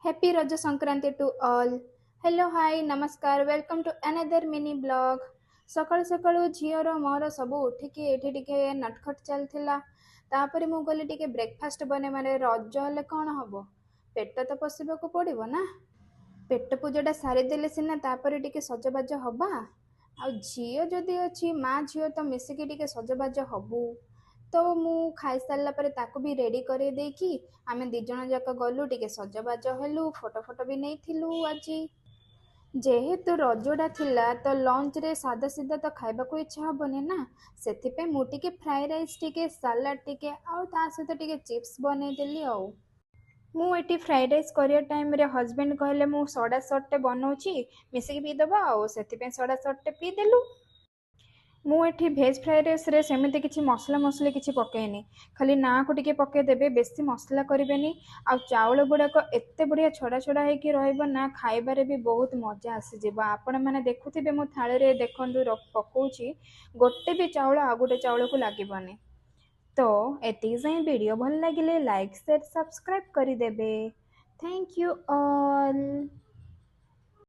Happy Raja Sankranti to all. Hello, hi, ନମସ୍କାର, welcome to another mini vlog. ସକାଳୁ ସକାଳୁ ଝିଅର ମୋର ସବୁ ଉଠିକି ଏଇଠି ଟିକେ ନଟଖଟ ଚାଲିଥିଲା। ତାପରେ ମୁଁ ଗଲି ଟିକେ ବ୍ରେକଫାଷ୍ଟ ବନେଇ। ମାନେ ରଜ ହେଲେ କ'ଣ ହବ, ପେଟ ତ ପୋଷିବାକୁ ପଡ଼ିବ ନା। ପେଟ ପୂଜାଟା ସାରିଦେଲେ ସିନା ତାପରେ ଟିକେ ସଜବାଜ ହବା। ଆଉ ଝିଅ ଯଦି ଅଛି, ମା ଝିଅ ତ ମିଶିକି ଟିକେ ସଜବାଜ ହବୁ। ତ ମୁଁ ଖାଇସାରିଲା ପରେ ତାକୁ ବି ରେଡ଼ି କରେଇ ଦେଇକି ଆମେ ଦୁଇ ଜଣ ଯାକ ଗଲୁ, ଟିକେ ସଜବାଜ ହେଲୁ, ଫଟୋ ଫଟୋ ବି ନେଇଥିଲୁ। ଆଜି ଯେହେତୁ ରଜଟା ଥିଲା, ତ ଲଞ୍ଚରେ ସାଧା ସିଧା ତ ଖାଇବାକୁ ଇଚ୍ଛା ହବନି ନା। ସେଥିପାଇଁ ମୁଁ ଟିକେ ଫ୍ରାଏ ରାଇସ୍ ଟିକେ, ସାଲାଡ଼ ଟିକେ ଆଉ ତା ସହିତ ଟିକେ ଚିପ୍ସ ବନେଇଦେଲି। ଆଉ ମୁଁ ଏଠି ଫ୍ରାଏଡ଼୍ ରାଇସ୍ କରିବା ଟାଇମ୍ରେ ହଜବେଣ୍ଡ କହିଲେ, ମୁଁ ସୋଡ଼ା ସଟ୍ଟେ ବନଉଛି, ମିଶିକି ପିଇଦେବା। ଆଉ ସେଥିପାଇଁ ସୋଡ଼ା ସଟ୍ଟେ ପିଇଦେଲୁ। ମୁଁ ଏଠି ଭେଜ୍ ଫ୍ରାଏଡ଼୍ ରାଇସ୍ରେ ସେମିତି କିଛି ମସଲା ମସଲି କିଛି ପକେଇନି, ଖାଲି ନାଁକୁ ଟିକେ ପକେଇଦେବେ, ବେଶୀ ମସଲା କରିବେନି। ଆଉ ଚାଉଳ ଗୁଡ଼ାକ ଏତେ ବଢ଼ିଆ ଛଡ଼ା ଛଡ଼ା ହେଇକି ରହିବ ନା, ଖାଇବାରେ ବି ବହୁତ ମଜା ଆସିଯିବ। ଆପଣମାନେ ଦେଖୁଥିବେ, ମୁଁ ଥାଳିରେ ଦେଖନ୍ତୁ ପକଉଛି, ଗୋଟେ ବି ଚାଉଳ ଆଉ ଗୋଟେ ଚାଉଳକୁ ଲାଗିବନି। ତ ଏତିକି ଯାଏଁ ଭିଡ଼ିଓ ଭଲ ଲାଗିଲେ ଲାଇକ୍, ସେୟାର, ସବସ୍କ୍ରାଇବ୍ କରିଦେବେ। Thank you all.